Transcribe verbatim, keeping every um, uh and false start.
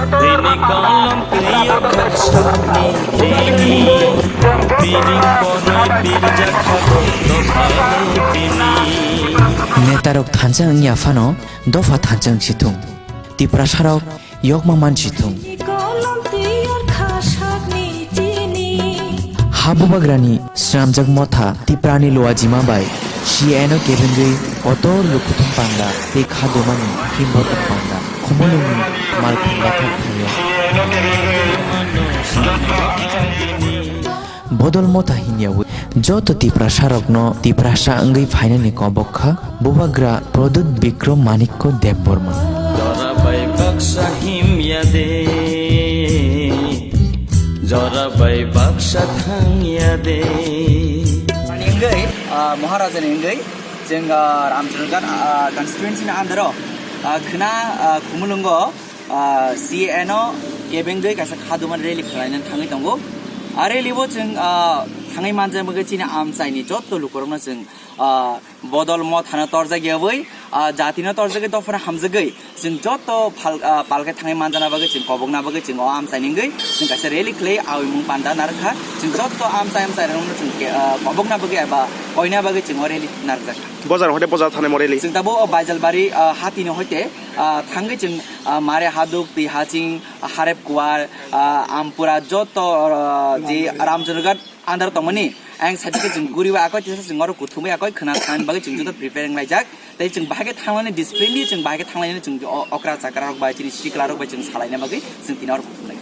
Bini kolom twiyo khasakni tini, bini poroi birjakha dopha tini. Netarok thansa wngya phano dopha thansa wngsithung. Tiprasarok yokma mansithung. Kolom twiyo khasakni tini. Ha bubagrani swnamjak motha Tiprani luajima bai C N O kebengwi kotor lukuthum panda tei khadumani himbotom panda khumulwngni malkhung bathak thangya. Bodol motha hinyawi joto Tiprasarokno Tiprasa wngwi phainani kobok kha bubagra Pradyut Bikram Manikya Debbarma. Jora bai baksa himya de, jora bai baksa thangya de. Ani wngwi, ah, Maharajani wngwi, chwng, ah, Ramchandra Ghat, ah, constituency ni under o, ah, khwna, ah, Khumulwngo, ah, C N O kebengwi kaisa khaduma rally khwlaina thangwi tongo. A rally bo chwng, ah, thangwi manjak bagwi chini amchaini jotto lukurokno chwng, ah, bodol mothano torjak yawi, ah, jatino torjagwi dophano hamjagwi chwng jotto phal-, ah, palkhe thangwi manjana bagwi chwng kobokna bagwi chwng o amchaini wngwi chwng kaisa rally khwlai awi mung panda narwkha. Chwng jotto amchai amchairokno chwng ke-, ah, kobokna bagwi eba koina bagwi chwng o rally narwkjakha. Bojar hoite bojar thanai mo rally. Chwng tabuk o Baijalbari, ah, hatino hoite, ah, thangwi chwng, ah, Mare Haduk, Twi Haching, Harep Kuwar, ah, Ampura jotto, ah, je Ramchandra Ghat under tongmani, ayang side khe chwng guriwi akoi tisa chwng oro kuthumwi akoi khwna thangna bagwi chwng joto prepare wng laijak. Tei chwng bahai khe thanglani discipline di, chwng bahai khe thanglainani chwng o-, okra chakra rok bai chini sikla rok bai chwng salaina bagwi chwng tini oro kuthumlai.